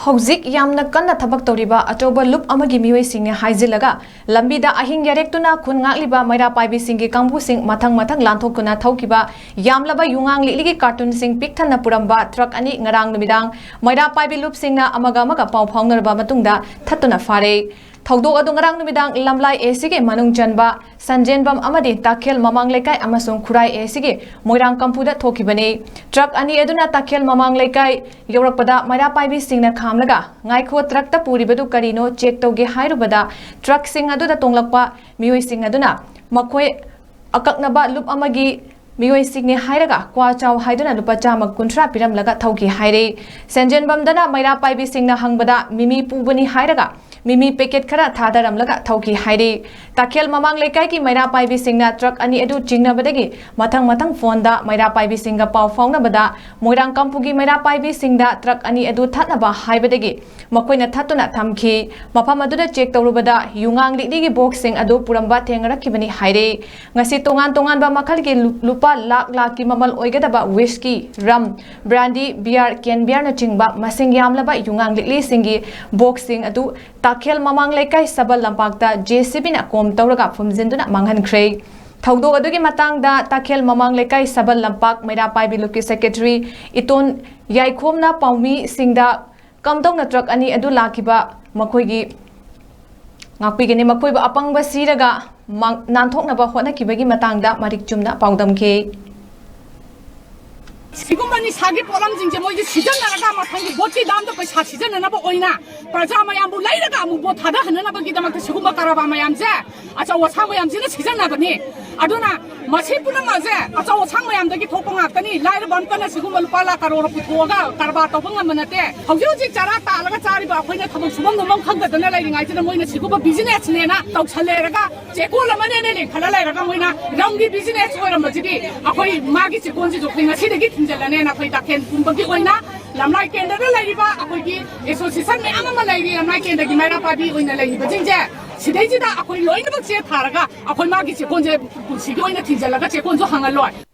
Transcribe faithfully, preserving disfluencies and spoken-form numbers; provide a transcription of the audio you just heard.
ꯍꯧꯖꯤꯛ ꯌꯥꯝꯅ ꯀꯟꯅ ꯊꯕꯛ ꯇꯧꯔꯤꯕ ꯑꯆꯧꯕ ꯂꯨꯞ ꯑꯃꯒꯤ ꯃꯤꯑꯣꯏꯁꯤꯡꯅꯤ ꯍꯥꯏꯖꯤꯜꯂꯒ ꯂꯝꯕꯤꯗ ꯑꯍꯤꯡ ꯌꯥꯔꯦꯛꯇꯨꯅ ꯈꯨꯟ ꯉꯥꯛꯂꯤꯕ ꯃꯩꯔꯥ ꯄꯥꯏꯕꯤꯁꯤꯡꯒꯤ ꯀꯥꯡꯕꯨꯁꯤꯡ ꯃꯊꯪ ꯃꯊꯪ ꯂꯥꯟꯊꯣꯛꯇꯨꯅ ꯊꯧꯈꯤꯕ ꯌꯥꯝꯂꯕ ꯌꯨꯉꯥꯡ ꯂꯤꯛꯂꯤꯒꯤ ꯀꯥꯔꯇꯨꯟꯁꯤꯡ ꯄꯤꯛ ꯊꯟꯅ ꯄꯨꯔꯝꯕ ꯇ꯭ꯔꯛ ꯑꯅꯤ ꯉꯔꯥꯡ ꯅꯨꯃꯤꯗꯥꯡ ꯃꯩꯔꯥ ꯄꯥꯏꯕꯤ ꯂꯨꯞꯁꯤꯡꯅ ꯑꯃꯒ ꯑꯃꯒ ꯄꯥꯎ ꯐꯥꯎꯅꯔꯕ ꯃꯇꯨꯡꯗ ꯊꯠꯇꯨꯅ ꯐꯥꯔꯦ꯫ ꯊꯧꯗꯣꯛ ꯑꯗꯨ ꯉꯔꯥꯡ ꯅꯨꯃꯤꯗꯥꯡ ꯂꯝꯂꯥꯏ ꯑꯦ ꯁꯤꯒꯤ ꯃꯅꯨꯡ ꯆꯟꯕ ꯁꯟꯖꯦꯟꯕꯝ ꯑꯃꯗꯤ ꯇꯥꯈꯦꯜ ꯃꯃꯥꯡ ꯂꯩꯀꯥꯏ ꯑꯃꯁꯨꯡ ꯈꯨꯔꯥꯏ ꯑꯦ ꯁꯤꯒꯤ ꯃꯣꯏꯔꯥꯡ ꯀꯝꯄꯨꯗ ꯊꯣꯛꯈꯤꯕꯅꯤ꯫ ꯇ꯭ꯔꯛ ꯑꯅꯤ ꯑꯗꯨꯅ ꯇꯥꯈꯦꯜ ꯃꯃꯥꯡ ꯂꯩꯀꯥꯏ ꯌꯧꯔꯛꯄꯗ ꯃꯩꯔꯥ ꯄꯥꯏꯕꯤꯁꯤꯡꯅ ꯈꯥꯝꯂꯒ, "ꯉꯥꯏꯈꯣ, ꯇ꯭ꯔꯛꯇ ꯄꯨꯔꯤꯕꯗꯨ ꯀꯔꯤꯅꯣ ꯆꯦꯛ ꯇꯧꯒꯦ" ꯍꯥꯏꯔꯨꯕꯗ, ꯇ꯭ꯔꯛꯁꯤꯡ ꯑꯗꯨꯗ ꯇꯣꯡꯂꯛꯄ ꯃꯤꯑꯣꯏꯁꯤꯡ ꯑꯗꯨꯅ ꯃꯈꯣꯏ ꯑꯀꯛꯅꯕ ꯂꯨꯞ ꯑꯃꯒꯤ ꯃꯤꯑꯣꯏꯁꯤꯡꯅꯤ ꯍꯥꯏꯔꯒ ꯀ꯭ꯋꯥ ꯆꯥꯎ ꯍꯥꯏꯗꯨꯅ ꯂꯨꯄꯥ ꯆꯥꯝꯃ ꯀꯨꯟꯊ꯭ꯔꯥ ꯄꯤꯔꯝꯂꯒ ꯊꯧꯈꯤ ꯍꯥꯏꯔꯤ꯫ ꯁꯦꯟꯖꯦꯟꯕꯝꯗꯅ ꯃꯩꯔꯥ ꯄꯥꯏꯕꯤꯁꯤꯡꯅ ꯍꯪꯕꯗ ꯃꯤꯃꯤ ꯄꯨꯕꯅꯤ ꯍꯥꯏꯔꯒ ꯃꯤꯃꯤ ꯄꯦꯀꯦꯠ ꯈꯔ ꯊꯥꯗꯔꯝꯂꯒ ꯊꯧꯈꯤ ꯍꯥꯏꯔꯤ꯫ ꯇꯥꯈꯦꯜ ꯃꯃꯥꯡ ꯂꯩꯀꯥꯏꯒꯤ ꯃꯩꯔꯥ ꯄꯥꯏꯕꯤꯁꯤꯡꯅ ꯇ꯭ꯔꯛ ꯑꯅꯤ ꯑꯗꯨ ꯆꯤꯡꯅꯕꯗꯒꯤ ꯃꯊꯪ ꯃꯊꯪ ꯐꯣꯟꯗ ꯃꯩꯔꯥ ꯄꯥꯏꯕꯤꯁꯤꯡꯒ ꯄꯥꯎ ꯐꯥꯎꯅꯕꯗ ꯃꯣꯏꯔꯥꯡ ꯀꯝꯄꯨꯒꯤ ꯃꯩꯔꯥ ꯄꯥꯏꯕꯤꯁꯤꯡꯗ ꯇ꯭ꯔꯛ ꯑꯅꯤ ꯑꯗꯨ ꯊꯠꯅꯕ ꯍꯥꯏꯕꯗꯒꯤ ꯃꯈꯣꯏꯅ ꯊꯠꯇꯨꯅ ꯊꯝꯈꯤ꯫ ꯃꯐꯝ ꯑꯗꯨꯗ ꯆꯦꯛ ꯇꯧꯔꯨꯕꯗ ꯌꯨꯉꯥꯡ ꯂꯤꯛꯂꯤꯒꯤ ꯕꯣꯛꯁꯁꯤꯡ ꯑꯗꯨ ꯄꯨꯔꯝꯕ ꯊꯦꯡꯅꯔꯛꯈꯤꯕꯅꯤ ꯍꯥꯏꯔꯤ꯫ ꯉꯁꯤ ꯇꯣꯉꯥꯟ ꯇꯣꯉꯥꯟꯕ ꯃꯈꯜꯒꯤ ꯂꯨ-, ꯂꯨꯄꯥ ꯂꯥꯛ ꯂꯥꯛꯀꯤ ꯃꯃꯜ ꯑꯣꯏꯒꯗꯕ ꯋꯤꯁꯀꯤ, ꯔꯝ, ꯕ꯭ꯔꯥꯟꯗꯤ, ꯕꯤꯌꯥꯔ, ꯀꯦꯟ ꯕꯤꯌꯥꯔꯅꯆꯤꯡꯕ ꯃꯁꯤꯡ ꯌꯥꯝꯂꯕ ꯌꯨꯉꯥꯡ ꯂꯤꯛꯂꯤꯁꯤꯡꯒꯤ ꯕꯣꯛꯁꯁꯤꯡ ꯑꯗꯨ ꯇꯥꯈꯦꯜ ꯃꯃꯥꯡ ꯂꯩꯀꯥꯏ ꯁꯕꯜ ꯂꯝꯄꯥꯛꯇ ꯖꯦ ꯁꯤ ꯕꯤꯅ ꯀꯣꯝ ꯇꯧꯔꯒ ꯐꯨꯝꯖꯤꯟꯗꯨꯅ ꯃꯥꯡꯍꯟꯈ꯭ꯔꯦ꯫ ꯊꯧꯗꯣꯛ ꯑꯗꯨꯒꯤ ꯃꯇꯥꯡꯗ ꯇꯥꯈꯦꯜ ꯃꯃꯥꯡ ꯂꯩꯀꯥꯏ ꯁꯕꯜ ꯂꯝꯄꯥꯛ ꯃꯩꯔꯥ ꯄꯥꯏꯕꯤ ꯂꯨꯞꯀꯤ ꯁꯦꯀ꯭ꯔꯦꯇꯔꯤ ꯏꯇꯣꯟ ꯌꯥꯏꯈꯣꯝꯅ ꯄꯥꯎꯃꯤꯁꯤꯡꯗ ꯀꯝꯗꯧꯅ ꯇ꯭ꯔꯛ ꯑꯅꯤ ꯑꯗꯨ ꯂꯥꯛꯈꯤꯕ ꯃꯈꯣꯏꯒꯤ ꯉꯥꯛꯄꯤꯒꯅꯤ, ꯃꯈꯣꯏꯕꯨ ꯑꯄꯪꯕ ꯁꯤꯔꯒ ꯃꯥꯡ-, ꯅꯥꯟꯊꯣꯛꯅꯕ ꯍꯣꯠꯅꯈꯤꯕꯒꯤ ꯃꯇꯥꯡꯗ ꯃꯔꯤꯛ ꯆꯨꯝꯅ ꯄꯥꯎꯗꯝꯈꯤ꯫ ꯁꯤꯒꯨꯝꯕ ꯅꯤꯁꯥꯒꯤ ꯄꯣꯠꯂꯝꯁꯤꯡꯁꯦ ꯃꯣꯏꯁꯦ ꯁꯤꯖꯤꯟꯅꯔꯒ ꯃꯊꯪꯒꯤ ꯚꯣꯠꯀꯤ ꯗꯥꯝꯗ ꯄꯩꯁꯥ ꯁꯤꯖꯤꯟꯅꯅꯕ ꯑꯣꯏꯅ ꯄ꯭ꯔꯖꯥ ꯃꯌꯥꯝꯕꯨ ꯂꯩꯔꯒ ꯑꯃꯨꯛ ꯚꯣꯠ ꯊꯥꯗꯍꯟꯅꯅꯕꯒꯤꯗꯃꯛꯇ ꯁꯤꯒꯨꯝꯕ ꯀꯔꯕꯥꯔ ꯃꯌꯥꯝꯁꯦ, ꯑꯆꯧ ꯑꯁꯥꯡ ꯃꯌꯥꯝꯁꯤꯅ ꯁꯤꯖꯤꯟꯅꯕꯅꯤ꯫ ꯑꯗꯨꯅ ꯃꯁꯤ ꯄꯨꯝꯅꯃꯛꯁꯦ ꯑꯆꯧ ꯑꯁꯥꯡ ꯃꯌꯥꯝꯗꯒꯤ ꯊꯣꯛꯄ ꯉꯥꯛꯇꯅꯤ꯫ ꯂꯥꯏꯔꯕ ꯑꯝꯇꯅ ꯁꯤꯒꯨꯝꯕ ꯂꯨꯄꯥ ꯂꯥꯈ ꯀꯔꯣꯔ ꯄꯨꯊꯣꯛꯑꯒ ꯀꯔꯕꯥꯔ ꯇꯧꯕ ꯉꯝꯕ ꯅꯠꯇꯦ꯫ ꯍꯧꯖꯤꯛ ꯍꯧꯖꯤꯛ ꯆꯔꯥ ꯇꯥꯜꯂꯒ ꯆꯥꯔꯤꯕ ꯑꯩꯈꯣꯏꯅ ꯊꯕꯛ ꯁꯨꯐꯝ ꯅꯣꯝꯐꯝ ꯈꯪꯗꯗꯅ ꯂꯩꯔꯤꯉꯩꯁꯤꯗ ꯃꯣꯏꯅ ꯁꯤꯒꯨꯝꯕ ꯕꯤꯖꯤꯅꯦꯁꯅꯦꯅ ꯇꯧꯁꯜꯂꯦꯔꯒ ꯆꯦꯛꯀꯣꯜ ꯑꯃꯅꯦꯅ ꯂꯤꯡꯈꯠꯂ ꯂꯩꯔꯒ ꯃꯣꯏꯅ ꯔꯝꯒꯤ ꯕꯤꯖꯤꯅꯦꯁ ꯑꯣꯏꯔꯝꯕꯁꯤꯗꯤ ꯑꯩꯈꯣꯏ ꯃꯥꯒꯤ ꯆꯦꯛꯀꯣꯜꯁꯤꯁꯨ ꯑꯩꯈꯣꯏ ꯉꯁꯤꯗꯒꯤ ꯊꯤꯡꯖꯤꯜꯂꯅꯦꯅ ꯑꯩꯈꯣꯏ ꯇꯥꯈꯦꯟ ꯄꯨꯝꯕꯒꯤ ꯑꯣꯏꯅ ꯂꯝꯂꯥꯏ ꯀꯦꯟꯗ꯭ꯔꯗ ꯂꯩꯔꯤꯕ ꯑꯩꯈꯣꯏꯒꯤ ꯑꯦꯁꯣꯁꯤꯌꯦꯁꯟ ꯃꯌꯥꯝ ꯑꯃ ꯂꯩꯔꯤ, ꯂꯝꯂꯥꯏ ꯀꯦꯟꯗ꯭ꯔꯒꯤ ꯃꯩꯔꯥ ꯄꯥꯏꯕꯤ ꯑꯣꯏꯅ ꯂꯩꯔꯤꯕꯁꯤꯡꯁꯦ꯫ ꯁꯤꯗꯩꯁꯤꯗ ꯑꯩꯈꯣꯏ ꯂꯣꯏꯅꯃꯛ ꯆꯦ ꯊꯥꯔꯒ ꯑꯩꯈꯣꯏ ꯃꯥꯒꯤ ꯆꯦꯛꯀꯣꯟꯁꯦ ꯄꯨꯟꯁꯤꯒꯤ ꯑꯣꯏꯅ ꯊꯤꯡꯖꯤꯜꯂꯒ ꯆꯦꯛꯀꯣꯟꯁꯨ ꯍꯪꯍꯜꯂꯣꯏ꯫